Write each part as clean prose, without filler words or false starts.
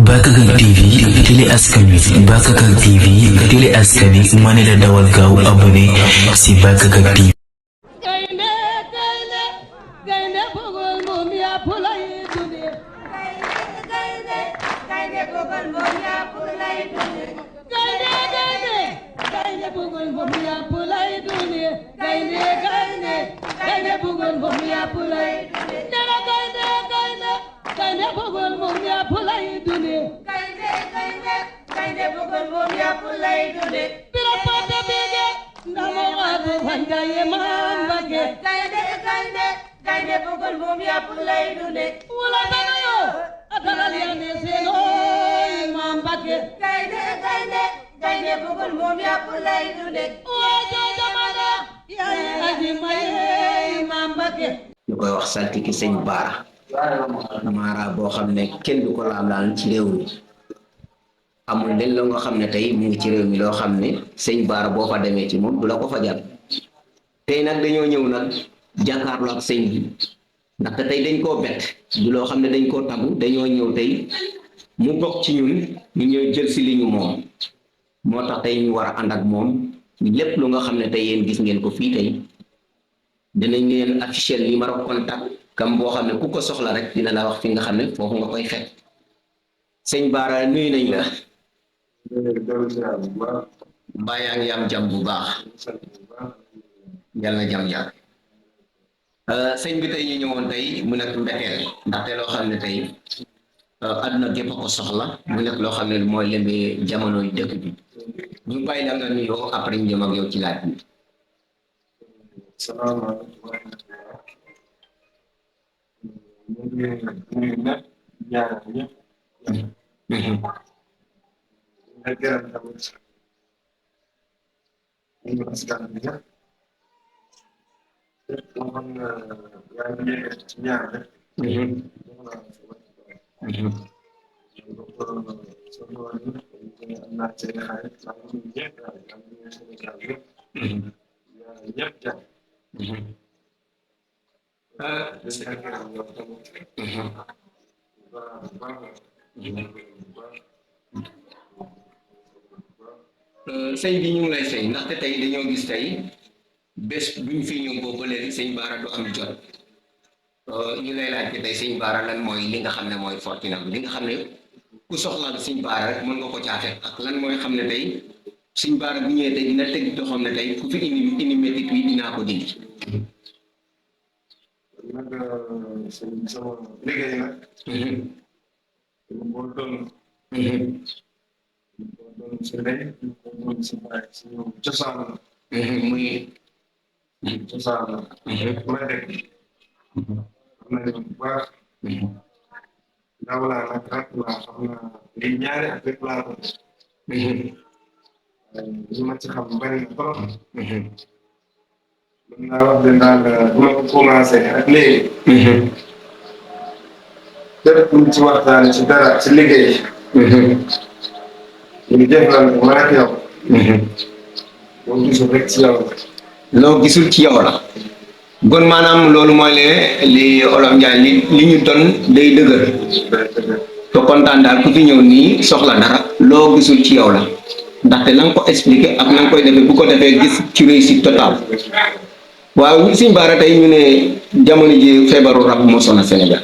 Bakakak TV télé askan wi Bakakak TV télé askan wi moo ne la dawal gaaw abonné si Bakakak TV. ñu koy wax saltiki sëñ Baara Mara boo xam ne kenn du ko laal ci réew mi amul lenn la nga xam ne tey mu ngi ci réew mi loo xam ne sëñ Baara boo fa demee ci moom du la ko fajal tey nag dañoo ñëw nag jàkkaarloo ak sëñ bi ndaxte tey dañ koo bett du loo xam ne dañ koo tabu dañoo ñëw tey mu bokk ci ñun ñu ñëw jël si li ñu moom moo tax tey ñu war a ànd ak moom lépp lu nga xam ne tey yéen gis ngeen ko fii tey dinañ leen afficher numéro contact kam boo xam ne ku ko soxla rek dina la wax fi nga xam ne foofu nga koy fekk sëñ Baara nuyu nañ la mbaa yaa ngi am jàmm bu baax yàlla na jàmm yàgg sëñ bi tey ñu ñëwoon tey mu nekk mbetteel ndaxte loo xam ne tey àdduna gépp a ko soxla mu nekk loo xam ne mooy lembee jamono yu dëkk bi ñu bàyyi la nga nuyoo après ñu jëm ak yow ci laaj bi. salaamaaleykum wa rahmatulah. ñu ngi nuyu ñëpp ñaanal ñëpp. nga gërëm tamit ñu askan bi ñëpp. lépp loo xam ne yaa ngi yëkkati ci ñaar rek. am naa seen xarit am nañu ñëpp am nañu Sénégal yëpp. ñëpp jàpp. sëñ bi ñu ngi lay fay ndaxte tey dañoo gis tey bés buñ fi ñëw boobu ba léegi sëñ Baara du am jot ñu lay laajte tey sëñ Baara lan mooy li nga xam ne mooy fortinam li nga xam ne ku soxlaal sëñ Baara rek mën nga ko caafe ak lan mooy xam ne tey sëñ Baara bu ñëwee tey dina teg doxam ne tey ku fi indi métit wi dinaa ko dindi. nag sama liggéey nag. boo doon. boo doon si ndey boo doon si baay si ñoom cosaan la. muy. cosaan la. ma dégg. am nañu bu baax. ndaw laa nag rak laa xam naa li ñaari at rek laa ko. li ma ci xam bari na trop. mën naa wax de daal bu ma ko commencé ak léegi. lépp lu ci waxtaane ci dara ci liggéey. ñu jëflante man ak yow. boo gisul rek ci yow la. loo gisul ci yow la. kon maanaam loolu mooy li olof Njaay li ñu doon day dëgër. te kontaan daal ku fi ñëw nii soxla dara loo gisul ci yow la. ndaxte na nga ko expliqué ak na nga koy defee bu ko defee gis ci réussite totale waaw sëñ Baara tey ñu ne jamono ji feebaru rab moo sonal Sénégal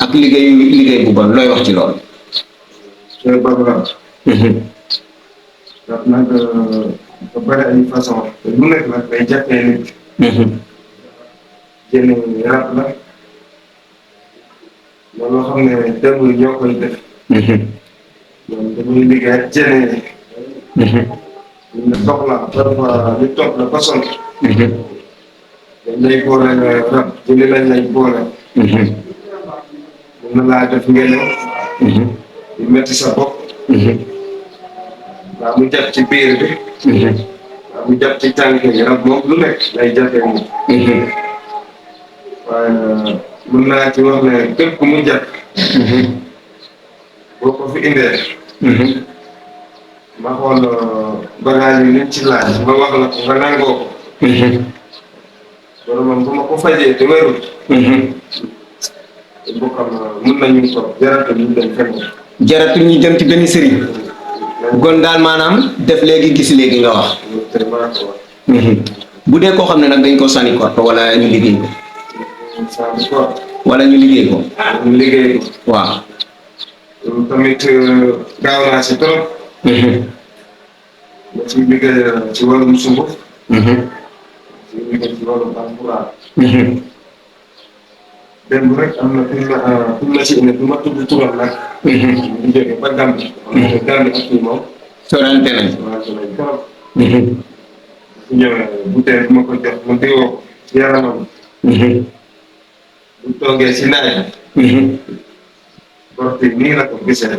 ak liggéey bu bon looy wax ci loolu. feebaru rab. ndax nag dafa bëri ay façon lu nekk nag day jàppee nit. jënd rab la loo xam ne démb ñoo koy def. ñoom dañuy liggéey ak jënd yi. ñu ne soxla parfois ñu toog la ba sonn. dañ lay boole rab jëli lañ lay boole. mën na laa def ngelaw. di métti sa bopp. waa mu jàpp ci biir bi. waa mu jàpp ci tànk yi rab moom lu nekk lay jàppee moom. waaye mën naa ci wax ne képp ku mu jàpp. boo ko fi indee. ma xool bagage yi liñ ci laaj ma wax la ko nga nangoo ko. loolu moom bu ma ko fajee te wérul. bokkam mun nañu toog jaratu ñu dem fenn. jaratu ñu dem ci benn sëriñ. kon daal maanaam def léegi gis léegi nga wax. bu dee koo xam ne nag dañ ko sànni korte wala ñu liggéey ko. sànni korte. wala ñu liggéey ko. ñu liggéey ko. waaw. loolu tamit gaaw naa si trop. ba ci liggéey ci wàllum sunguf. ci liggéey ci wàllum alxuraan. démb rek am na fi ma ci indi fi ma tudd turam nag. ñu jógee ba Gambie. Gambie ak fii moom. sorante nañ. sorante nañ trop. su ñëwee bouteille bi ma ko jox mu diwoo ko ci yaramam. bu toogee si naaj bi. korte nii la ko gisee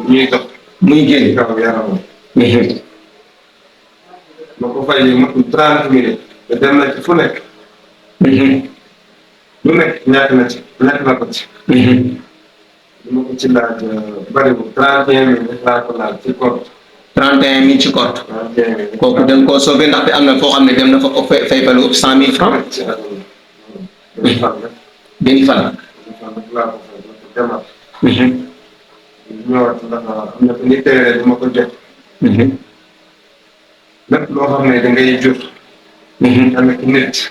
ñuy dox. muy génn kaw yaramam. ma ko fayee matul 30 minutes. te dem na ci fu nekk. lu nekk ñàkk na ko ci. li ma ko ci laaj bariwul 31 minutes laa ko laaj ci korte. 31 000 ci korte. 31 minutes. kooku da nga koo sauvé ndaxte am na foo xam ne dem na fa fay fa lu 100 000 francs. ci àdduna benn fan rek. benn fan. benn fan rek laa ko fay ba ko demaat. ñëwaat ndax am na ni téere bi ma ko jox. lépp loo xam ne da ngay jur. tamit nit.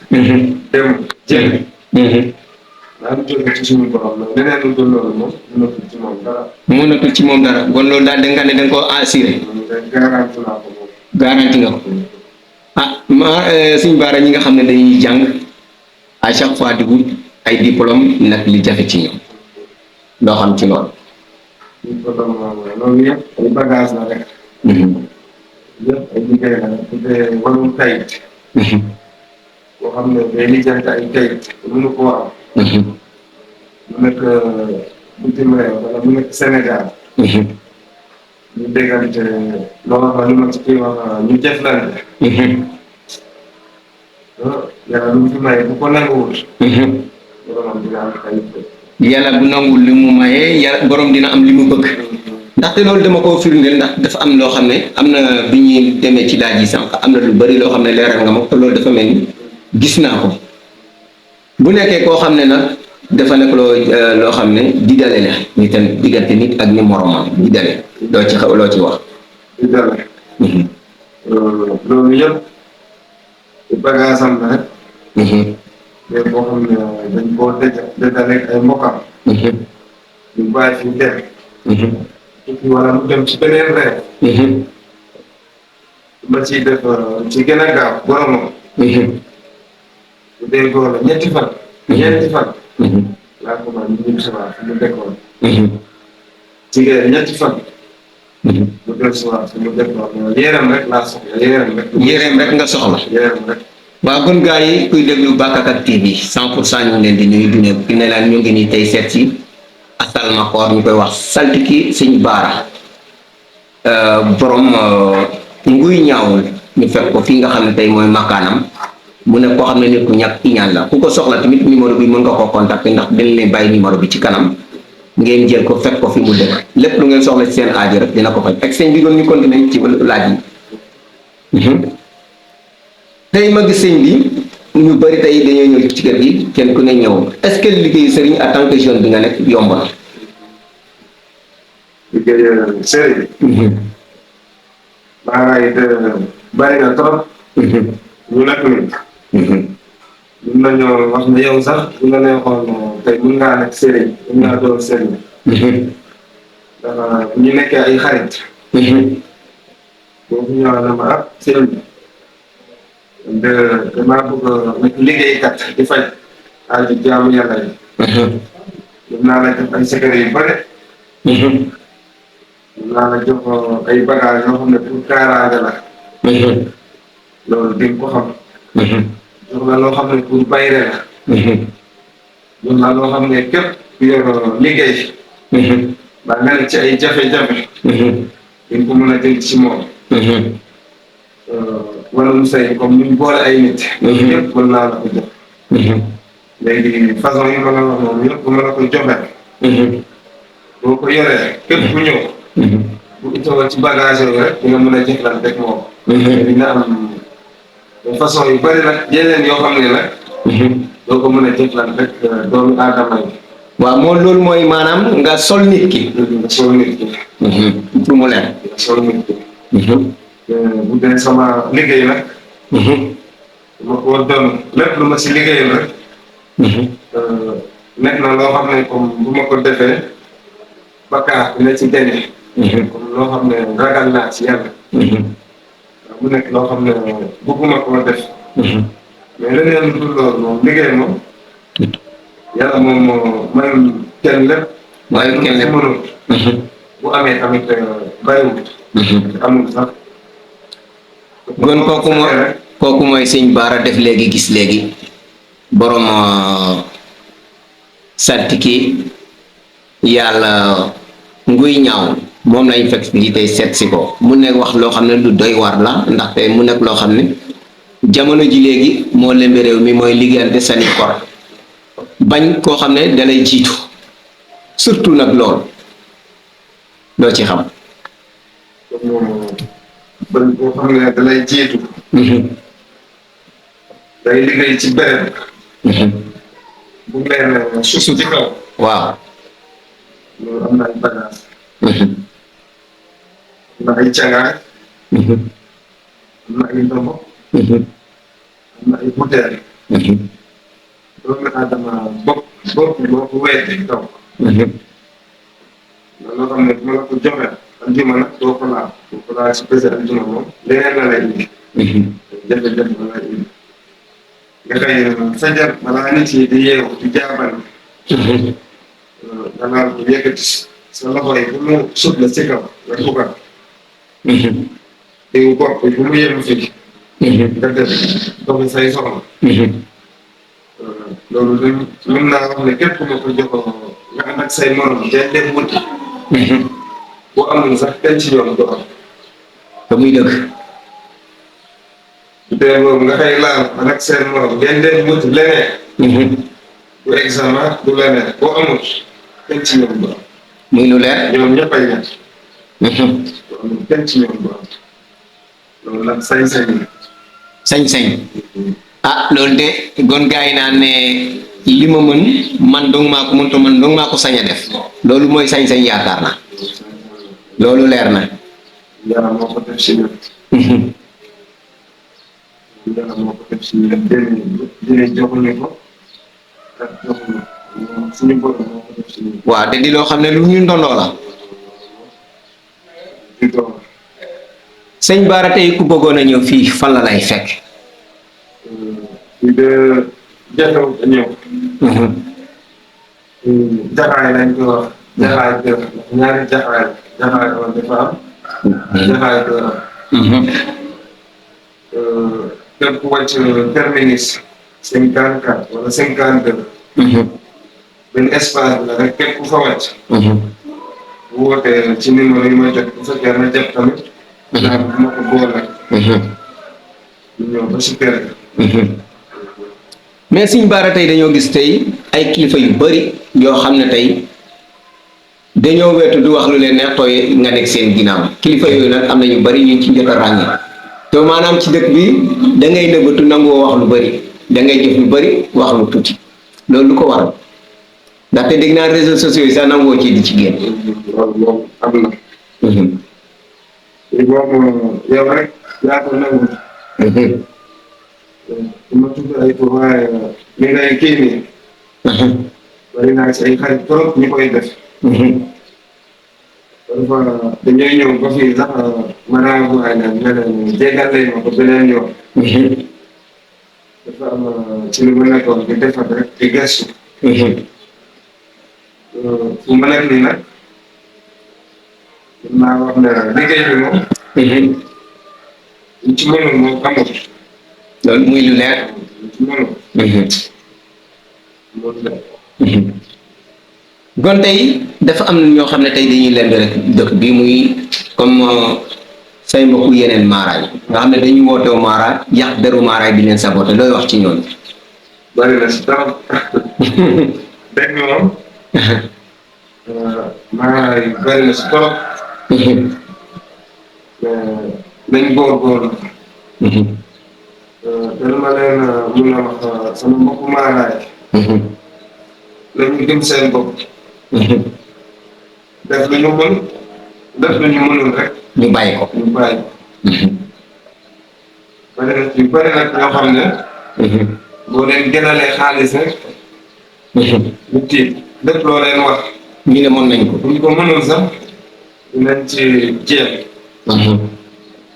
dem jéem. daa am jóge ci suñu borom la leneen lu dul loolu moom mënatul ci moom dara. mënatul ci moom dara kon loolu daal da nga ne da nga koo assuré. garanti naa ko moom. garanti nga ko. Sëñ Bara ñi nga xam ne dañuy jàng à chaque fois di wut ay diplôme nag li jafe ci ñoom loo xam ci loolu. diplôme loolu yëpp ay bagage la rek. yëpp ay liggéey la rek bu dee wàllum kayit. boo xam ne day lijjanti ay kayit te mënu ko am. mu nekk bitim réew wala mu nekk Sénégal. ñu déggante loo xam ne lu ma ci kii wax ñu jëflante. yàlla lu mu fi maye bu ko nanguwul. borom dina am kayit. yàlla bu nangul li mu maye yàlla borom dina am li mu bëgg. ndaxte loolu dama koo firndeel ndax dafa am loo xam ne am na bi ñuy demee ci laaj yi sànq am na lu bari loo xam ne leeral nga ma te loolu dafa mel ni gis naa ko bu nekkee koo xam ne nag dafa nekk loo xam ne digale la ñu tam diggante nit ak ni moromam digale loo ci loo ci wax. digale. loolu yëpp bagage am la rek. mais boo xam ne dañ koo dëjale ay mbokkam. ñu bàyyi fi dem. wala mu dem ci beneen réew. ma ciy def ci gën a gaaw boromam. bu dee góor la ñetti fan. ñeenti fan. laa ko mën ñu ñibbi siwaat fi mu dekkoon. jigéen ñetti fan. mu del siwaat fi mu dekkoon yéeram rek laa soxla yéeram rek. yéeram rek nga soxla. yéeram rek. waaw kon gars yi kuy déglu Bakakak TV 100% ñu ngi leen di nuyu du ne laan ñu ngi nii tey seet si asal ma koor ñu koy wax saltiki Sëñ Bara borom nguy ñaawul ñu fekk ko fii nga xam ne tey mooy makaanam mu ne koo xam ne nit ku ñàkk iñaan la ku ko soxla tamit numéro bi mën nga koo contacter ndax dañ leen bàyyi numéro bi ci kanam ngeen jël ko fekk ko fi mu dëkk lépp lu ngeen soxla ci seen aajo rek dina ko faj ak sëñ bi doon ñu continuer ci laaj yi. tey ma gis sëñ bi ñu bëri tey dañoo ñëw ci kër gi kenn ku ne ñëw est-ce que liggéeyu sëriñ en tant que jeune bi nga nekk yomb na. liggéeyu sëriñ. maanaam bari na trop. ñu nekk nii. mun nañoo wax ne yow sax bu la neexoon tey mun ngaa nekk sëriñ mun ngaa doon sëriñ. dafa ñu nekkee ay xarit. boobu ñëwaat na ma ah sëriñ bi damaa bëgg nekk liggéeykat di faj aaju jaamu yàlla yi. mun naa la jox ay secret yu bëri. mun naa la jox ay bagages yoo xam ne pour kaaraange la. loolu di nga ko xam. jox la loo xam ne pour bayre la. jox la loo xam ne képp ku yor liggéey. ba nga ne ci ay jafe-jafe. di nga ko mën a jënd ci moom. wala mu say comme ni mu boole ay nit. loolu yëpp mën naa la ko jox. léegi façon yi ma la wax moom yëpp mën na ko joxe. boo ko yoree képp ku ñëw. bu itoo ci bagage yooyu rek di nga mën a jëflante ak moom. dina am façon yu bëri nag yeneen yoo xam ne nag. doo ko mën a jëflante rek doomu aadama yi. waaw moom loolu mooy maanaam nga sol nit ki. nga sol nit ki. pour mu leer. nga sol nit ki. bu dee sama liggéey nag. ma ko doon lépp lu ma si liggéeyal rek. nekk na loo xam ne comme bu ma ko defee bakkaar dina ci génne. comme loo xam ne ragal naa ci yàlla. mu nekk loo xam ne bëgguma koo def. mais leneen lu dul loolu moom liggéey moom. yàlla moom moo mayul kenn lépp. mayul kenn lépp mënul. bu amee tamit bàyyiwul. amul sax. kon kooku mooy sëñ Bara def léegi gis léegi borom saltiki yàlla nguy ñaaw moom lañ fekk ngi tey seet si ko mu nekk wax loo xam ne lu doy war la ndaxte mu nekk loo xam ne jamono ji léegi moo lembe réew mi mooy liggéeyante sani kor bañ koo xam ne dalay jiitu surtout nag lool loo ci xam. bañ koo xam ne dalay jiitu. day liggéey ci béréb. bu leer ne suuf ci kaw. waaw. loolu am na ay bagages. am na ay cangaay. am na ay ndombo. am na ay butéel. loolu la Adama bopp boo ko weesoo ci kaw. loo xam ne bu ma la ko joxee aljuma nag doo ko laal si bés aljuma moom leneen la lay indi. jafe-jafe la lay indi. nga xëy fajar balaa nit yi di yeewu di jaabal. da ngaa ko yëkkati sa loxo yi bu mu sut la ci kaw nga tukkal. diw bopp bu mu yem fii. nga def doxi say soxla. loolu dañ mën naa wax ne képp ku ma ko joxoo nga ànd ak say morom den dem wuti. boo amul sax kenn ci ñoom du am. te muy dëgg. bu dee boobu nga xëy laal ànd ak seen morom ngeen dem wuti leneen. du examen du leneen boo amul kenn ci ñoom du am. muy lu leer. ñoom ñëpp ay ñett. boo amul kenn ci ñoom du am. loolu nag sañ-sañ la. sañ-sañ. ah loolu de gon gaa yi naan ne li ma mën man dong maa ko mënta man dong maa ko sañ a def loolu mooy sañ-sañ yaakaar na loolu leer na. yàlla moo ko def si ñun. yàlla moo ko def si ñun dinañ joxuñu ko ak joxuñu ko suñu borom moo ko def si ñun. waaw te di loo xam ne lu ñu ndondoo la. di doon. sëñ Bara tey ku bëggoon a ñëw fii fan la lay fekk. fii de jafewut a ñëw. jaxaay lañ ko wax. jaxaay kër ñaari jaxaay on dafa am. jaxaay kër am. képp ku wàcc terminus 54 wala 52. benn espace bi la rek képp ku fa wàcc. bu wootee ci numéro yi may jot bu fekkee na jot tamit. naa bu ma ko boole. ñu ñëw ba si kër gi. mais sëñ Bara tey dañoo gis tey ay kilifa yu bari yoo xam ne tey dañoo wetu di wax lu leen neex tooy nga nekk seen ginnaaw kilifa yooyu nag am na ñu bari ñu ci njëkk a ràññee te maanaam ci dëkk bi da ngay nëbbatu nangoo wax lu bari da ngay jëf lu bari wax lu tuuti loolu lu ko waral ndaxte dégg naa réseaux sociaux yi sax nangoo ci di ci génn. loolu moom am na. léegi moom yow rek yaa ko nangu. ma tudd ay tur waaye li ngay kii nii. bari naa si ay xarit trop ñu koy def. parfois dañuy ñëw ba fii sax ma renvoyé leen ne leen jégal leen ma ko beneen yoon. dafa am ci lu ma nekkoon di defar rek di gëstu. fu ma nekk nii nag maa wax ne liggéey bi moom. ci mënul moom amul. loolu muy lu leer. ci mënul. gon tey dafa am ñoo xam ne tey dañuy lembe rek dëkk bi muy comme say mbokku yeneen maaraay nga xam ne dañuy wootew maaraay yàq deru maaraay di leen saboté looy wax ci ñooñu. bari na si trop. dégg nga moom. maaraay bari na si trop. nañ góorgóorlu. dana ma leen mun a wax sama mbokku maaraay. dañu gëm seen bopp def lu ñu mën def lu ñu mënul rek ñu bàyyi ko. ñu bàyyi bëri na ci bëri nag ñoo xam ne boo leen gënalee xaalis rek ñu tiit lépp loo leen wax ñu ne mën nañ ko. bu ñu ko mënul sax dinañ ci jéem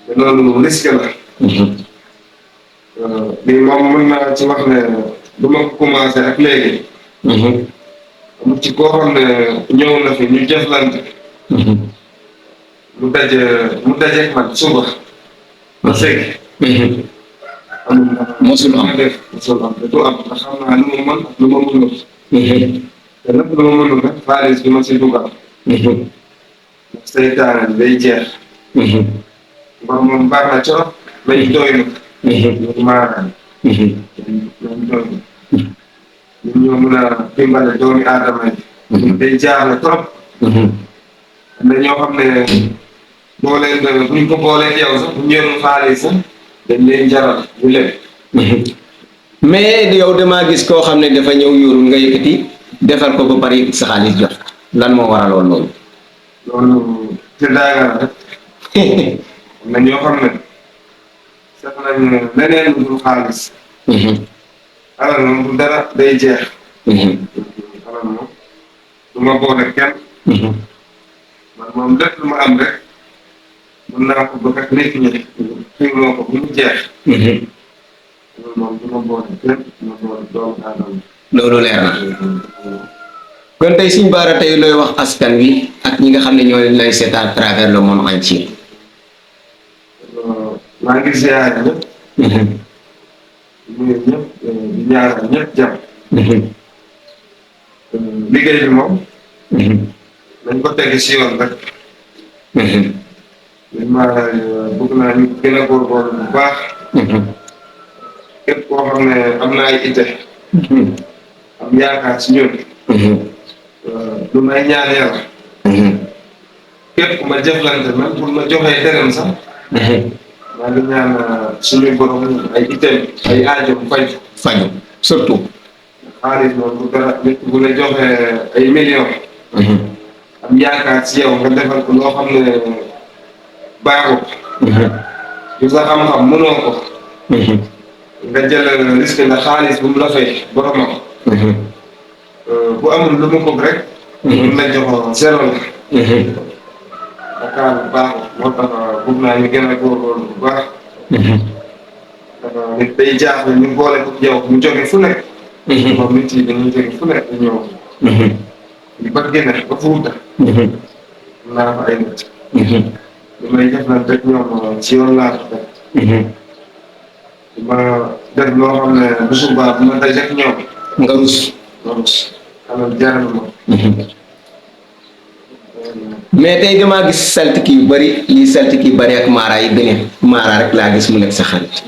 te loolu risque la lii moom mën naa ci wax ne du ma ko commencé ak léegi amul ci koo xam ne ñëw na fi ñu jëflante mu dajeeg man suba ma segg amul mosul am. def mosul am te du am ndax xam naa lu ma mën ak lu ma mënul te lépp lu ma mënul nag xaalis bi ma si dugal ndax seytaane day jeex mbor moom baax na trop lañ doylu ñu maanaam lañ doylu ñun ñoo mën a dimbale doomi aadama yi day jaar na trop am na ñoo xam ne boo leen buñ ko boolee yow sax bu ñëwee xaalis sax dañ leen jaral bu leen mais yow damaa gis koo xam ne dafa ñëw yorul nga yëkkati defal ko ba pare sa xaalis jot lan moo waraloon loolu. loolu te daanga rek am na ñoo xam ne sax nañ leneen lu dul xaalis alal moom bu dara day jeex alal moom du ma boole kenn man moom lépp lu ma am rek mën naa ko bëgg ak nit ñi xiirloo ko bu mu jeex loolu moom du ma boole kenn du ma boole doomu aadama loolu leer na kon tey Sëñ Bara tey looy wax askan wi ak ñi nga xam ne ñoo lay seetaan à travers le monde entier. maa ngi ziare ñëpp nuyu ñëpp di ñaanal ñëpp jàmm liggéey bi moom nañ ko teg si yoon rek dañ ma bëgg naa ñu gën a góorgóorlu bu baax képp koo xam ne am na ay ite am yaakaar si ñun lu may ñaan yàlla képp ku ma jëflante même pour ma joxee dërëm sax maa ngi ñaan suñuy borom ay item ay aajo faju surtout xaalis moom bu dara nit bu la joxee ay millions am yaakaar si yow nga defal ko loo xam ne baaxul du sa xam-xam mënoo ko nga jël risque na xaalis bu mu la fay boromam bu amul lu mu ko rek mun la jox zéro la Dakar bu baax moo tax bëgg naa ñu gën a góorgóorlu bu baax nit day jaaxle ñu boole ko yow mu jóge fu nekk moom nit yi dañuy jóge fu nekk di ñëw ñu ba génne ba Fuuta naa fa ay nit li may def nag rek ñoom ci yoon laa ko teg ma def loo xam ne bu subaa bu ma dajeek ñoom nga rus. alors jaral ma mais tey damaa gis saltiki yu bëri lii saltiki yu bëri ak maara yi beneen maara rek laa gis mu nekk sa xarit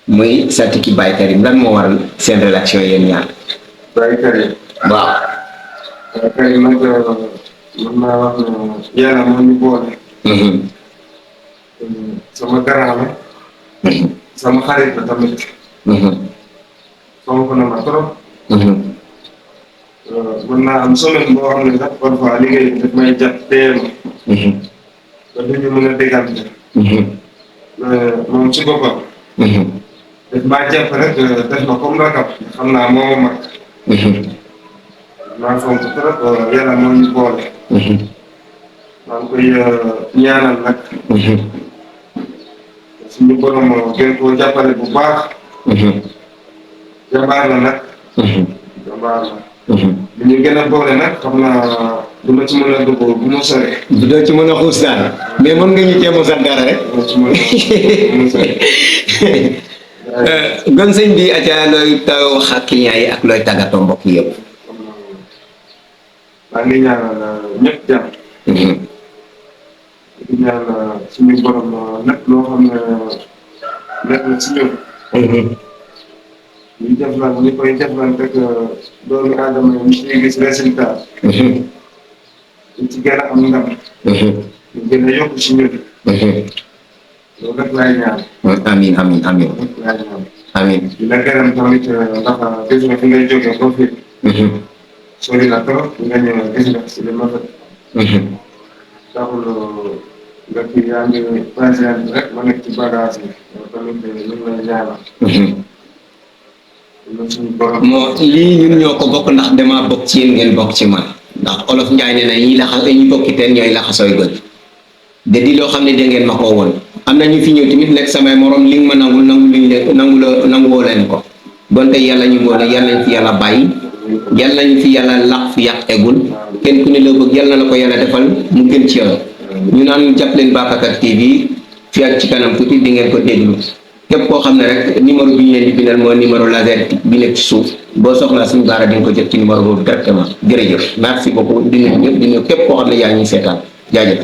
muy saltiki Baye Karim lan moo waral seen relation yéen ñaar. Baye Karim waaw. Baye Karim nag mën naa wax ne yàlla moo ñu boole sama grand la sama xarit la tamit fonk na ma trop mën naa am semaine boo xam ne sax parfois liggéey bi daf may jàpp téye ma ba duñu mën a déggante moom ci boppam daf maa jàpp rek def ma comme rakam xam naa moo ma mag maa fonk trop yàlla moo ñu boole maa ngi koy ñaanal nag suñu borom gën koo jàppale bu baax jàmbaar la nag jàmbaar la li ñu gën a boole nag xam naa du ma ci mën a dugg bu ma sore doo ci mën a xuus daal mais mën nga ñu cee mosal dara rek. du ma ci mën a bu ma sore gon sëñ bi aca looy taw wax ak client yi ak looy tàggatoo mbokk yëpp. maa ngi ñaanal ñëpp jàmm di ñaan suñu borom lépp loo xam ne nekk na ci ñun ñu jëflante ñu koy jëflante rek doomu aadama yi ñu ciy gis résultat ñu ci gën a am ndam ñu gën a yokk ci ñun loolu rek laay ñaan amiin amiin amiin rek laay ñaan amiin. di la gërëm tamit ndax gis nga fi ngay jógee ba fii sori na trop nga ñëw gis nga si li ma fa taxul nga kii yaa ngi présent rek ma nekk ci bagage yi yow tamit ñu ngi lay ñaanal. suñu borom. moo lii ñun ñoo ko bokk ndax damaa bokk ci yéen ngeen bokk ci man ndax olof Njaay ne na ñi bokki teen ñooy laxasooy gën de di loo xam ne da ngeen ma koo woon am na ñu fi ñëw tamit nekk samay morom li nga ma nanguwoo leen ko donte yàlla ñu boole yàlla nañ fi yàlla bàyyi yàlla nañ fi yàlla laq fi yàq eggul kenn ku ne la bëgg yàlla na la ko yàlla defal mu gën ci yow ñu naan jàpp leen Babacar TV fi ak ci kanam tuuti di ngeen ko déglu képp koo xam ne rek numéro bi ñu leen di bindal mooy numéro laser bi nekk ci suuf boo soxlaa suñu baara di nga ko jot ci numéro boobu directement jërëjëf merci beaucoup di nuyu ñëpp di nuyu képp koo xam ne yaa ngi seetaan jaajëf